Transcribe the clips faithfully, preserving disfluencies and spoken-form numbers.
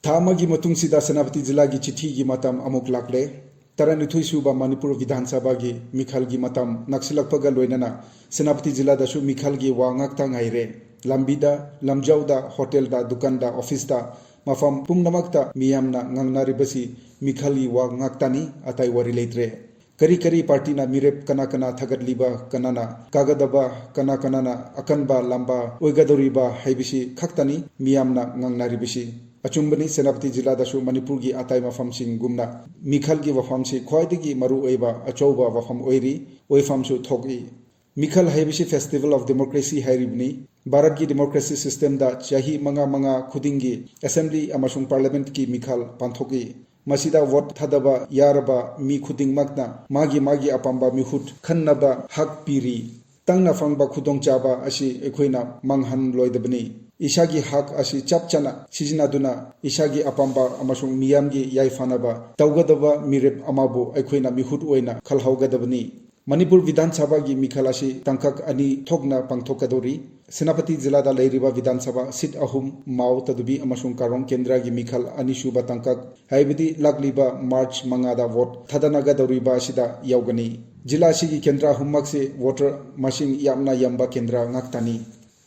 ꯊꯥ ꯑꯃꯒꯤ ꯃꯇꯨꯡꯁꯤꯗ ꯁꯦꯅꯥꯄꯇꯤ ꯖꯤꯂꯥꯒꯤ ꯆꯤꯊꯤꯒꯤ ꯃꯇꯝ ꯑꯃꯨꯛ ꯂꯥꯛꯂꯦ꯫ ꯇꯔꯥꯅꯤꯊꯣꯏ ꯁꯨꯕ ꯃꯅꯤꯄꯨꯔ ꯕꯤꯙꯥꯟ ꯁꯚꯥꯒꯤ ꯃꯤꯈꯜꯒꯤ ꯃꯇꯝ ꯅꯛꯁꯤꯜꯂꯛꯄꯒ ꯂꯣꯏꯅꯅ ꯁꯦꯅꯥꯄꯇꯤ ꯖꯤꯂꯥꯗꯁꯨ ꯃꯤꯈꯜꯒꯤ ꯋꯥ ꯉꯥꯛꯇ ꯉꯥꯏꯔꯦ꯫ ꯂꯝꯕꯤꯗ, ꯂꯝꯖꯥꯎꯗ, ꯍꯣꯇꯦꯜꯗ, ꯗꯨꯀꯥꯟꯗ, ꯑꯣꯐꯤꯁꯇ, ꯃꯐꯝ ꯄꯨꯝꯅꯃꯛꯇ ꯃꯤꯌꯥꯝꯅ ꯉꯥꯡꯅꯔꯤꯕꯁꯤ ꯃꯤꯈꯜꯒꯤ ꯋꯥ ꯉꯥꯛꯇꯅꯤ, ꯑꯇꯩ ꯋꯥꯔꯤ ꯂꯩꯇ꯭ꯔꯦ꯫ ꯀꯔꯤ ꯀꯔꯤ ꯄꯥꯔꯇꯤꯅ ꯃꯤꯔꯦꯞ, ꯀꯅꯥ ꯀꯅꯥ ꯊꯥꯒꯠꯂꯤꯕ, ꯀꯅꯥꯅ ꯀꯥꯒꯗꯕ, ꯀꯅꯥ ꯀꯅꯥꯅ ꯑꯀꯟꯕ ꯂꯝꯕ ꯑꯣꯏꯒꯗꯧꯔꯤꯕ ꯍꯥꯏꯕꯁꯤ ꯈꯛꯇꯅꯤ ꯃꯤꯌꯥꯝꯅ ꯉꯥꯡꯅꯔꯤꯕꯁꯤ꯫ ꯑꯆꯨꯝꯕꯅꯤ, ꯁꯦꯅꯥꯄꯇꯤ ꯖꯤꯂꯥꯗꯁꯨ ꯃꯅꯤꯄꯨꯔꯒꯤ ꯑꯇꯩ ꯃꯐꯝꯁꯤꯡꯒꯨꯝꯅ ꯃꯤꯈꯜꯒꯤ ꯋꯥꯐꯝꯁꯤ ꯈ꯭ꯋꯥꯏꯗꯒꯤ ꯃꯔꯨꯑꯣꯏꯕ ꯑꯆꯧꯕ ꯋꯥꯐꯝ ꯑꯣꯏꯔꯤ, ꯑꯣꯏꯐꯝꯁꯨ ꯊꯣꯛꯏ꯫ ꯃꯤꯈꯜ ꯍꯥꯏꯕꯁꯤ Festival of Democracy ꯍꯥꯏꯔꯤꯕꯅꯤ꯫ ꯚꯥꯔꯠꯀꯤ democracy systemꯗ ꯆꯍꯤ ꯃꯉꯥ ꯃꯉꯥ ꯈꯨꯗꯤꯡꯒꯤ assembly ꯑꯃꯁꯨꯡ parliamentꯀꯤ ꯃꯤꯈꯜ ꯄꯥꯡꯊꯣꯛꯏ꯫ ꯃꯁꯤꯗ vote ꯊꯥꯗꯕ ꯌꯥꯔꯕ ꯃꯤ ꯈꯨꯗꯤꯡꯃꯛꯅ ꯃꯥꯒꯤ ꯃꯥꯒꯤ ꯑꯄꯥꯝꯕ ꯃꯤꯍꯨꯠ ꯈꯟꯅꯕ ꯍꯛ ꯄꯤꯔꯤ꯫ ꯇꯪꯅ ꯐꯪꯕ ꯈꯨꯗꯣꯡꯆꯥꯕ ꯑꯁꯤ ꯑꯩꯈꯣꯏꯅ ꯃꯥꯡꯍꯟꯂꯣꯏꯗꯕꯅꯤ꯫ ꯏꯁꯥꯒꯤ ꯍꯛ ꯑꯁꯤ ꯆꯞ ꯆꯥꯅ ꯁꯤꯖꯤꯟꯅꯗꯨꯅ ꯏꯁꯥꯒꯤ ꯑꯄꯥꯝꯕ ꯑꯃꯁꯨꯡ ꯃꯤꯌꯥꯝꯒꯤ ꯌꯥꯏꯐꯅꯕ ꯇꯧꯒꯗꯕ ꯃꯤꯔꯦꯞ ꯑꯃꯕꯨ ꯑꯩꯈꯣꯏꯅ ꯃꯤꯍꯨꯠ ꯑꯣꯏꯅ ꯈꯜꯍꯧꯒꯗꯕꯅꯤ꯫ ꯃꯅꯤꯄꯨꯔ ꯕꯤꯙꯥꯟ ꯁꯚꯥꯒꯤ ꯃꯤꯈꯜ ꯑꯁꯤ ꯇꯥꯡꯀꯛ ꯑꯅꯤ ꯊꯣꯛꯅ ꯄꯥꯡꯊꯣꯛꯀꯗꯧꯔꯤ꯫ ꯁꯦꯅꯥꯄꯇꯤ ꯖꯤꯂꯥꯗ ꯂꯩꯔꯤꯕ ꯕꯤꯙꯥꯟ ꯁꯚꯥ seat ꯑꯍꯨꯝ, ꯃꯥꯎ, ꯇꯗꯨꯕꯤ ꯑꯃꯁꯨꯡ ꯀꯥꯔꯣꯡ ꯀꯦꯟꯗ꯭ꯔꯒꯤ ꯃꯤꯈꯜ ꯑꯅꯤꯁꯨꯕ ꯇꯥꯡꯀꯛ, ꯍꯥꯏꯕꯗꯤ ꯂꯥꯛꯂꯤꯕ March ꯃꯉꯥꯗ vote ꯊꯥꯗꯅꯒꯗꯧꯔꯤꯕ ꯑꯁꯤꯗ ꯌꯥꯎꯒꯅꯤ꯫ ꯖꯤꯂꯥ ꯑꯁꯤꯒꯤ ꯀꯦꯟꯗ꯭ꯔ ꯑꯍꯨꯝꯃꯛꯁꯤ voter ꯃꯁꯤꯡ ꯌꯥꯝꯅ ꯌꯥꯝꯕ ꯀꯦꯟꯗ꯭ꯔ ꯉꯥꯛꯇꯅꯤ꯫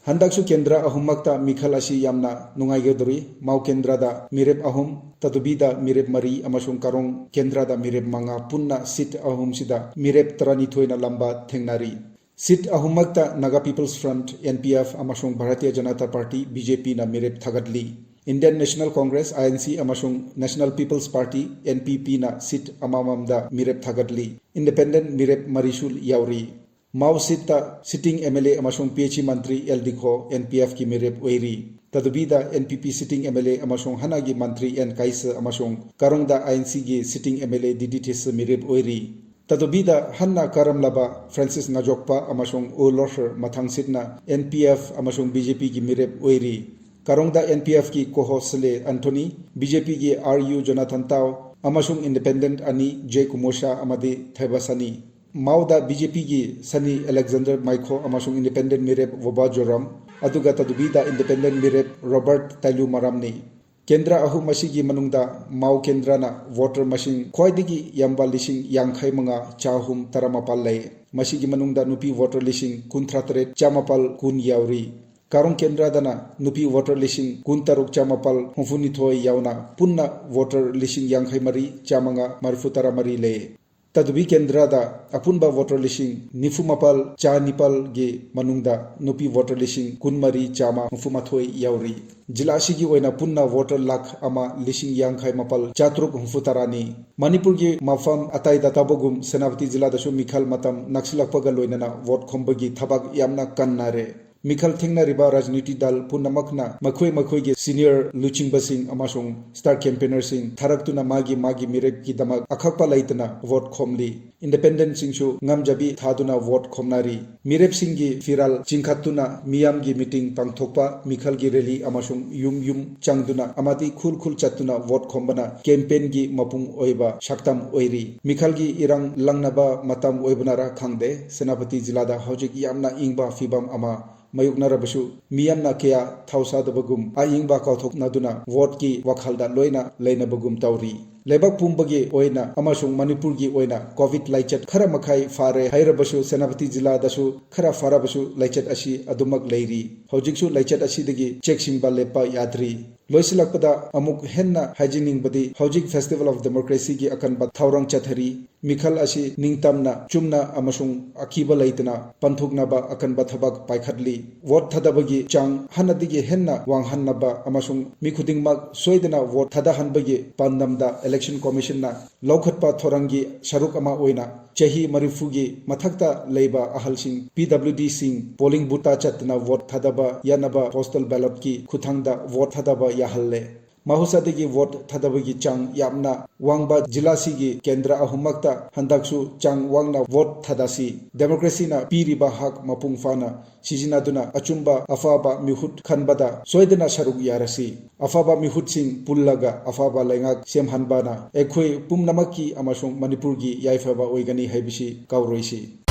ꯍꯟꯗꯛꯁꯨ ꯀꯦꯟꯗ꯭ꯔ ꯑꯍꯨꯝꯃꯛꯇ ꯃꯤꯈꯜ ꯑꯁꯤ ꯌꯥꯝꯅ ꯅꯨꯡꯉꯥꯏꯒꯗꯧꯔꯤ꯫ ꯃꯥꯎ ꯀꯦꯟꯗ꯭ꯔꯗ ꯃꯤꯔꯦꯞ ꯑꯍꯨꯝ, ꯇꯗꯨꯕꯤꯗ ꯃꯤꯔꯦꯞ ꯃꯔꯤ ꯑꯃꯁꯨꯡ ꯀꯥꯔꯣꯡ ꯀꯦꯟꯗ꯭ꯔꯗ ꯃꯤꯔꯦꯞ ꯃꯉꯥ, ꯄꯨꯟꯅ seat ꯑꯍꯨꯝꯁꯤꯗ ꯃꯤꯔꯦꯞ ꯇꯔꯥꯅꯤꯊꯣꯏꯅ ꯂꯝꯕ ꯊꯦꯡꯅꯔꯤ꯫ Seat ꯑꯍꯨꯝꯃꯛꯇ Naga People's Front, N P F, ꯑꯃꯁꯨꯡ Bharatiya Janata Party, B J Pꯅ ꯃꯤꯔꯦꯞ ꯊꯥꯒꯠꯂꯤ꯫ Indian National Congress, I N C, ꯑꯃꯁꯨꯡ National People's Party, N P Pꯅ seat ꯑꯃꯃꯝꯗ ꯃꯤꯔꯦꯞ ꯊꯥꯒꯠꯂꯤ꯫ Independent ꯃꯤꯔꯦꯞ ꯃꯔꯤꯁꯨ ꯌꯥꯎꯔꯤ꯫ ꯃꯥꯎ seatꯇ sitting M L A ꯑꯃꯁꯨꯡ P H E ꯃꯟꯇ꯭ꯔꯤ ꯑꯦꯜ ꯗꯤꯈꯣ, N P Fꯀꯤ ꯃꯤꯔꯦꯞ ꯑꯣꯏꯔꯤ꯫ ꯇꯗꯨꯕꯤꯗ N P P sitting M L A ꯑꯃꯁꯨꯡ ꯍꯥꯟꯅꯒꯤ ꯃꯟꯇ꯭ꯔꯤ ꯑꯦꯟ ꯀꯥꯏꯁ ꯑꯃꯁꯨꯡ ꯀꯥꯔꯣꯡꯗ I N Cꯒꯤ sitting M L A ꯗꯤ ꯗꯤ ꯊꯤꯁ ꯃꯤꯔꯦꯞ ꯑꯣꯏꯔꯤ꯫ ꯇꯗꯨꯕꯤꯗ ꯍꯟꯅ ꯀꯥꯔꯝꯂꯕ ꯐ꯭ꯔꯥꯟꯁꯤꯁ ꯉꯥꯖꯣꯛꯄ ꯑꯃꯁꯨꯡ ꯑꯣ ꯂꯣꯔꯍꯔ ꯃꯊꯪ seatꯅ N P F ꯑꯃꯁꯨꯡ B J Pꯒꯤ ꯃꯤꯔꯦꯞ ꯑꯣꯏꯔꯤ꯫ ꯀꯥꯔꯣꯡꯗ N P Fꯀꯤ ꯀꯣꯍꯣ ꯁꯂꯦ ꯑꯟꯊꯣꯅꯤ, B J Pꯒꯤ R U Jonathan ꯇꯥꯎ ꯑꯃꯁꯨꯡ independent ꯑꯅꯤ ꯖꯦ ꯀꯨꯃꯣꯁꯥ ꯑꯃꯗꯤ ꯊꯦꯕꯁꯅꯤ꯫ ꯃꯥꯎꯗ B J Pꯒꯤ ꯁꯅꯤ ꯑꯂꯦꯛꯖꯥꯟꯗꯔ ꯃꯥꯏꯈꯣ ꯑꯃꯁꯨꯡ independent ꯃꯤꯔꯦꯞ ꯋꯣꯕꯥ ꯖꯣꯔꯥꯝ, ꯑꯗꯨꯒ ꯇꯗꯨꯕꯤꯗ independent ꯃꯤꯔꯦꯞ ꯔꯣꯕꯔꯠ ꯇꯥꯏꯂꯨ ꯃꯔꯥꯝꯅꯤ꯫ ꯀꯦꯟꯗ꯭ꯔ ꯑꯍꯨꯝ ꯑꯁꯤꯒꯤ ꯃꯅꯨꯡꯗ ꯃꯥꯎ ꯀꯦꯟꯗ꯭ꯔꯅ voter ꯃꯁꯤꯡ ꯈ꯭ꯋꯥꯏꯗꯒꯤ ꯌꯥꯝꯕ ꯂꯤꯁꯤꯡ ꯌꯥꯡꯈꯩ ꯃꯉꯥ ꯆꯍꯨꯝ ꯇꯔꯥꯃꯥꯄꯜ ꯂꯩ꯫ ꯃꯁꯤꯒꯤ ꯃꯅꯨꯡꯗ ꯅꯨꯄꯤ voter ꯂꯤꯁꯤꯡ ꯀꯨꯟꯊ꯭ꯔꯥ ꯇꯔꯦꯠ ꯆꯥꯃꯥꯄꯜ ꯀꯨꯟ ꯌꯥꯎꯔꯤ꯫ ꯀꯥꯔꯣꯡ ꯀꯦꯟꯗ꯭ꯔꯗꯅ ꯅꯨꯄꯤ voter ꯂꯤꯁꯤꯡ ꯀꯨꯟ ꯇꯔꯨꯛ ꯆꯥꯃꯥꯄꯜ ꯍꯨꯝꯐꯨꯅꯤꯊꯣꯏ ꯌꯥꯎꯅ ꯄꯨꯟꯅ voter ꯂꯤꯁꯤꯡ ꯌꯥꯡꯈꯩ ꯃꯔꯤ ꯆꯥꯃꯉꯥ ꯃꯔꯤꯐꯨ ꯇꯔꯥ ꯃꯔꯤ ꯂꯩ꯫ ꯇꯥꯗꯨꯕꯤ ꯀꯦꯟꯗ꯭ꯔꯗ ꯑꯄꯨꯟꯕ voter ꯂꯤꯁꯤꯡ ꯅꯤꯐꯨ ꯃꯥꯄꯜ ꯆꯥ ꯅꯤꯄꯥꯜꯒꯤ ꯃꯅꯨꯡꯗ ꯅꯨꯄꯤ voter ꯂꯤꯁꯤꯡ ꯀꯨꯟ ꯃꯔꯤ ꯆꯥꯃ ꯍꯨꯝꯐꯨ ꯃꯥꯊꯣꯏ ꯌꯥꯎꯔꯤ꯫ ꯖꯤꯂꯥ ꯑꯁꯤꯒꯤ ꯑꯣꯏꯅ ꯄꯨꯟꯅ voter ꯂꯥꯈ ꯑꯃ ꯂꯤꯁꯤꯡ ꯌꯥꯡꯈꯩ ꯃꯥꯄꯜ ꯆꯥꯇ꯭ꯔꯨꯛ ꯍꯨꯝꯐꯨ ꯇꯔꯥꯅꯤ꯫ ꯃꯅꯤꯄꯨꯔꯒꯤ ꯃꯐꯝ ꯑꯇꯩꯗ ꯇꯧꯕꯒꯨꯝ ꯁꯦꯅꯥꯄꯇꯤ ꯖꯤꯂꯥꯗꯁꯨ ꯃꯤꯈꯜ ꯃꯇꯝ ꯅꯛꯁꯤꯜꯂꯛꯄꯒ ꯂꯣꯏꯅꯅ vote ꯈꯣꯝꯕꯒꯤ ꯊꯕꯛ ꯌꯥꯝꯅ ꯀꯟꯅꯔꯦ꯫ ꯃꯤꯈꯜ ꯊꯦꯡꯅꯔꯤꯕ ꯔꯥꯖꯅꯤꯇꯤ ꯗꯜ ꯄꯨꯝꯅꯃꯛꯅ ꯃꯈꯣꯏ ꯃꯈꯣꯏꯒꯤ senior ꯂꯨꯆꯤꯡꯕꯁꯤꯡ ꯑꯃꯁꯨꯡ star campaignerꯁꯤꯡ ꯊꯥꯔꯛꯇꯨꯅ ꯃꯥꯒꯤ ꯃꯥꯒꯤ ꯃꯤꯔꯦꯞꯀꯤꯗꯃꯛ ꯑꯈꯛꯄ ꯂꯩꯇꯅ vote ꯈꯣꯝꯂꯤ꯫ Independentꯁꯤꯡꯁꯨ ꯉꯝꯖꯕꯤ ꯊꯥꯗꯨꯅ vote ꯈꯣꯝꯅꯔꯤ꯫ ꯃꯤꯔꯦꯞꯁꯤꯡꯒꯤ ꯐꯤꯔꯥꯜ ꯆꯤꯡꯈꯠꯇꯨꯅ ꯃꯤꯌꯥꯝꯒꯤ meeting ꯄꯥꯡꯊꯣꯛꯄ, ꯃꯤꯈꯜꯒꯤ rally ꯑꯃꯁꯨꯡ ꯌꯨꯝ ꯌꯨꯝ ꯆꯪꯗꯨꯅ ꯑꯃꯗꯤ ꯈꯨꯜ ꯈꯨꯜ ꯆꯠꯇꯨꯅ vote ꯈꯣꯝꯕꯅ campaignꯒꯤ ꯃꯄꯨꯡ ꯑꯣꯏꯕ ꯁꯛꯇꯝ ꯑꯣꯏꯔꯤ꯫ ꯃꯤꯈꯜꯒꯤ ꯏꯔꯥꯡ ꯂꯪꯅꯕ ꯃꯇꯝ ꯑꯣꯏꯕꯅꯔ ꯈꯪꯗꯦ, ꯁꯦꯅꯥꯄꯇꯤ ꯖꯤꯂꯥꯗ ꯍꯧꯖꯤꯛ ꯌꯥꯝꯅ ꯏꯪꯕ ꯐꯤꯕꯝ ꯑꯃ ꯃꯥꯌꯣꯛꯅꯔꯕꯁꯨ, ꯃꯤꯌꯥꯝꯅ ꯀꯌꯥ ꯊꯧꯁꯥꯗꯕꯒꯨꯝ, ꯑꯏꯪꯕ ꯀꯥꯎꯊꯣꯛꯅꯗꯨꯅ voteꯀꯤ ꯋꯥꯈꯜꯗ ꯂꯣꯏꯅ ꯂꯩꯅꯕꯒꯨꯝ ꯇꯧꯔꯤ꯫ ꯂꯩꯕꯥꯛ ꯄꯨꯝꯕꯒꯤ ꯑꯣꯏꯅ ꯑꯃꯁꯨꯡ ꯃꯅꯤꯄꯨꯔꯒꯤ ꯑꯣꯏꯅ COVID ꯂꯥꯏꯆꯠ ꯈꯔ ꯃꯈꯩ ꯐꯥꯔꯦ ꯍꯥꯏꯔꯕꯁꯨ, ꯁꯦꯅꯥꯄꯇꯤ ꯖꯤꯂꯥꯗꯁꯨ ꯈꯔ ꯐꯔꯕꯁꯨ ꯂꯥꯏꯆꯠ ꯑꯁꯤ ꯑꯗꯨꯃꯛ ꯂꯩꯔꯤ꯫ ꯍꯧꯖꯤꯛꯁꯨ ꯂꯥꯏꯆꯠ ꯑꯁꯤꯗꯒꯤ ꯆꯦꯛꯁꯤꯟꯕ ꯂꯦꯞꯄ ꯌꯥꯗ꯭ꯔꯤ꯫ ꯂꯣꯏꯁꯤꯜꯂꯛꯄꯗ ꯑꯃꯨꯛ ꯍꯦꯟꯅ ꯍꯥꯏꯖꯅꯤꯡꯕꯗꯤ, ꯍꯧꯖꯤꯛ Festival of Democracyꯒꯤ ꯑꯀꯟꯕ ꯊꯧꯔꯥꯡ ꯆꯠꯊꯔꯤ꯫ ꯃꯤꯈꯜ ꯑꯁꯤ ꯅꯤꯡꯇꯝꯅ, ꯆꯨꯝꯅ ꯑꯃꯁꯨꯡ ꯑꯀꯤꯕ ꯂꯩꯇꯅ ꯄꯥꯡꯊꯣꯛꯅꯕ ꯑꯀꯟꯕ ꯊꯕꯛ ꯄꯥꯏꯈꯠꯂꯤ꯫ Vote ꯊꯥꯗꯕꯒꯤ ꯆꯥꯡ ꯍꯥꯟꯅꯗꯒꯤ ꯍꯦꯟꯅ ꯋꯥꯡꯍꯟꯅꯕ ꯑꯃꯁꯨꯡ ꯃꯤ ꯈꯨꯗꯤꯡꯃꯛ ꯁꯣꯏꯗꯅ vote ꯊꯥꯗꯍꯟꯕꯒꯤ ꯄꯥꯟꯗꯝꯗ Election Commissionꯅ ꯂꯧꯈꯠꯄ ꯊꯧꯔꯥꯡꯒꯤ ꯁꯔꯨꯛ ꯑꯃ ꯑꯣꯏꯅ, ꯆꯍꯤ ꯃꯔꯤꯐꯨꯒꯤ ꯃꯊꯛꯇ ꯂꯩꯕ ꯑꯍꯜꯁꯤꯡ, PWDꯁꯤꯡ polling boothꯇ ꯆꯠꯇꯨꯅ vote ꯊꯥꯗꯕ ꯌꯥꯅꯕ postal ballotꯀꯤ ꯈꯨꯠꯊꯥꯡꯗ vote ꯊꯥꯗꯕ ꯌꯥꯍꯜꯂꯦ꯫ ꯃꯍꯧꯁꯥꯗꯒꯤ vote ꯊꯥꯗꯕꯒꯤ ꯆꯥꯡ ꯌꯥꯝꯅ ꯋꯥꯡꯕ ꯖꯤꯂꯥꯁꯤꯒꯤ ꯀꯦꯟꯗ꯭ꯔ ꯑꯍꯨꯝꯃꯛꯇ ꯍꯟꯗꯛꯁꯨ ꯆꯥꯡ ꯋꯥꯡꯅ vote ꯊꯥꯗꯁꯤ꯫ Democracyꯅ ꯄꯤꯔꯤꯕ ꯍꯛ ꯃꯄꯨꯡ ꯐꯥꯅ ꯁꯤꯖꯤꯟꯅꯗꯨꯅ ꯑꯆꯨꯝꯕ ꯑꯐꯕ ꯃꯤꯍꯨꯠ ꯈꯟꯕꯗ ꯁꯣꯏꯗꯅ ꯁꯔꯨꯛ ꯌꯥꯔꯁꯤ꯫ ꯑꯐꯕ ꯃꯤꯍꯨꯠꯁꯤꯡ ꯄꯨꯜꯂꯒ ꯑꯐꯕ ꯂꯩꯉꯥꯛ ꯁꯦꯝꯍꯟꯕꯅ ꯑꯩꯈꯣꯏ ꯄꯨꯝꯅꯃꯛꯀꯤ ꯑꯃꯁꯨꯡ ꯃꯅꯤꯄꯨꯔꯒꯤ ꯌꯥꯏꯐꯕ ꯑꯣꯏꯒꯅꯤ ꯍꯥꯏꯕꯁꯤ ꯀꯥꯎꯔꯣꯏꯁꯤ꯫